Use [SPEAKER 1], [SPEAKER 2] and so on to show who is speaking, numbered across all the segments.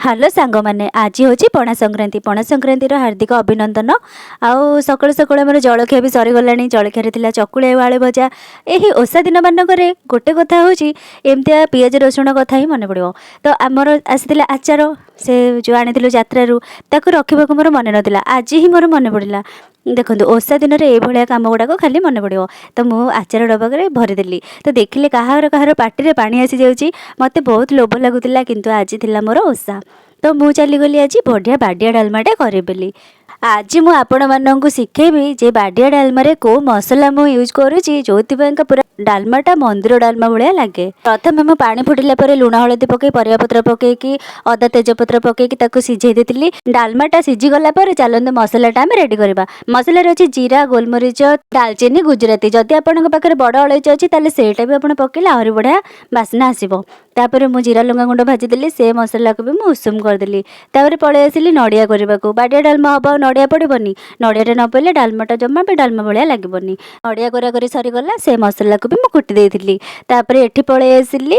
[SPEAKER 1] Hello ସାଙ୍ଗମାନେ, ଆଜି ହେଉଛି ପଣା ସଂକ୍ରାନ୍ତି। ପଣା ସଂକ୍ରାନ୍ତିର ହାର୍ଦ୍ଦିକ ଅଭିନନ୍ଦନ। ଆଉ ସକାଳୁ ସକାଳୁ ଆମର ଜଳଖିଆ ବି ସରିଗଲାଣି। ଜଳଖିଆରେ ଥିଲା ଚକୁଳି ଆଉ ଆଳୁ ଭଜା। ଏହି ଓଷା ଦିନମାନଙ୍କରେ ଗୋଟେ କଥା ହେଉଛି, ଏମିତିଆ ପିଆଜ ରସୁଣ କଥା ହିଁ ମନେ ପଡ଼ିବ। ତ ଆମର ଆସିଥିଲା ଆଚାର, ସେ ଯେଉଁ ଆଣିଥିଲୁ ଯାତ୍ରାରୁ, ତାକୁ ରଖିବାକୁ ମୋର ମନେ ନଥିଲା। ଆଜି ହିଁ ମୋର ମନେ ପଡ଼ିଲା। ଦେଖନ୍ତୁ, ଓଷା ଦିନରେ ଏଇଭଳିଆ କାମ ଗୁଡ଼ାକ ଖାଲି ମନେ ପଡ଼ିବ। ତ ମୁଁ ଆଚାର ଡବାରେ ଭରିଦେଲି। ତ ଦେଖିଲେ କାହାର କାହାର ପାଟିରେ ପାଣି ଆସିଯାଉଛି? ମୋତେ ବହୁତ ଲୋଭ ଲାଗୁଥିଲା, କିନ୍ତୁ ଆଜି ଥିଲା ମୋର ଓଷା। ତ ମୁଁ ଚାଲିଗଲି ଆଜି ବଢ଼ିଆ ବାଡ଼ିଆ ଡାଲମାଟେ କରିବି ବୋଲି। ଆଜି ମୁଁ ଆପଣମାନଙ୍କୁ ଶିଖେଇବି ଯେ ବାଡ଼ିଆ ଡାଲମାରେ କେଉଁ ମସଲା ମୁଁ ୟୁଜ୍ କରୁଛି, ଯେଉଁଥିପାଇଁକା ପୁରା ଡାଲମାଟା ମନ୍ଦିର ଡାଲମା ଭଳିଆ ଲାଗେ। ପ୍ରଥମେ ମୁଁ ପାଣି ଫୁଟିଲା ପରେ ଲୁଣ ହଳଦୀ ପକାଇ, ପରିବା ପତ୍ର ପକାଇକି, ଅଦା ତେଜପତ୍ର ପକାଇକି ତାକୁ ସିଝେଇ ଦେଇଥିଲି। ଡାଲମାଟା ସିଝିଗଲା ପରେ ଚାଲନ୍ତୁ ମସଲାଟା ଆମେ ରେଡ଼ି କରିବା। ମସଲାରେ ଅଛି ଜିରା, ଗୋଲମରିଚ, ଡାଲଚିନି, ଗୁଜୁରାତି। ଯଦି ଆପଣଙ୍କ ପାଖରେ ବଡ଼ ଅଳେଇଚ ଅଛି, ତାହେଲେ ସେଇଟା ବି ଆପଣ ପକାଇଲେ ଆହୁରି ବଢ଼ିଆ ବାସ୍ନା ଆସିବ। ତାପରେ ମୁଁ ଜିରା ଲଙ୍କା ଗୁଣ୍ଡ ଭାଜିଦେଲି, ସେ ମସଲାକୁ ବି ମୁଁ ଉଷୁମ କରିଦେଲି। ତାପରେ ପଳେଇ ଆସିଲି ନଡ଼ିଆ କରିବାକୁ। ବାଡ଼ିଆ ଡାଲମା ହେବ ଆଉ ନଡ଼ିଆ ପଡ଼ିବନି? ନଡ଼ିଆଟା ନ ପଡ଼ିଲେ ଡାଲମାଟା ଜମା ବି ଡାଲମା ଭଳିଆ ଲାଗିବନି। ନଡ଼ିଆ କୋରା କରି ସରିଗଲା, ସେ ମସଲାକୁ ବି ମୁଁ କୁଟି ଦେଇଥିଲି। ତାପରେ ଏଠି ପଳେଇ ଆସିଲି,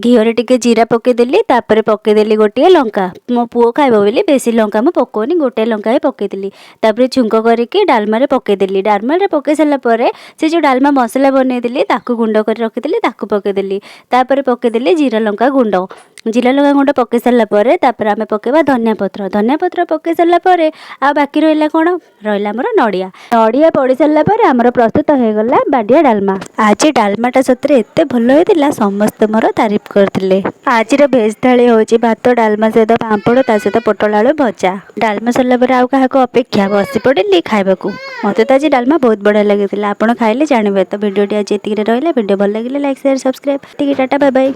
[SPEAKER 1] ଘିଅରେ ଟିକେ ଜିରା ପକେଇଦେଲି। ତାପରେ ପକେଇଦେଲି ଗୋଟିଏ ଲଙ୍କା। ମୋ ପୁଅ ଖାଇବ ବୋଲି ବେଶୀ ଲଙ୍କା ମୁଁ ପକଉନି, ଗୋଟିଏ ଲଙ୍କା ହିଁ ପକେଇଦେଲି। ତାପରେ ଛୁଙ୍କ କରିକି ଡାଲମାରେ ପକେଇଦେଲି। ଡାଲମାରେ ପକେଇ ସାରିଲା ପରେ ସେ ଯେଉଁ ଡାଲମା ମସଲା ବନେଇଥିଲି, ତାକୁ ଗୁଣ୍ଡ କରି ରଖିଥିଲି, ତାକୁ ପକେଇଦେଲି। ତାପରେ ପକେଇଦେଲି ଜିରା ଲଙ୍କା ଗୁଣ୍ଡ। ଜିରା ଲଙ୍କା ଗୁଣ୍ଡ ପକେଇ ସାରିଲା ପରେ ତାପରେ ଆମେ ପକେଇବା ଧନିଆ ପତ୍ର। ଧନିଆ ପତ୍ର ପକେଇ ସାରିଲା ପରେ ଆଉ ବାକି ରହିଲା କ'ଣ? ରହିଲା ଆମର ନଡ଼ିଆ। ନଡ଼ିଆ ପଡ଼ି ସାରିଲା ପରେ ଆମର ପ୍ରସ୍ତୁତ ହେଇଗଲା ବାଡ଼ିଆ ଡାଲମା। ଆଜି ଡାଲମାଟା ସତରେ ଏତେ ଭଲ ହେଇଥିଲା, ସମସ୍ତେ ମୋର ତାରିଫ କରିଥିଲେ। ଆଜିର ଭେଜ୍ ଥାଳି ହେଉଛି ଭାତ, ଡାଲମା ସହିତ ପାମ୍ପଡ଼, ତା ସହିତ ପୋଟଳ ଆଳୁ ଭଜା। ଡାଲମା ସରିଲା ପରେ ଆଉ କାହାକୁ ଅପେକ୍ଷା, ବସି ପଡ଼ିଲି ଖାଇବାକୁ। ମୋତେ ତ ଆଜି ଡାଲମା ବହୁତ ବଢ଼ିଆ ଲାଗିଥିଲା। ଆପଣ ଖାଇଲେ ଜାଣିବେ। ତ ଭିଡ଼ିଓଟି ଆଜି ଏତିକିରେ ରହିଲା। ଭିଡ଼ିଓ ଭଲ ଲାଗିଲେ ଲାଇକ୍, ସେୟାର, ସବସ୍କ୍ରାଇବ୍। ଏତିକି, ଟାଟା, ବାଏ ବାଏ।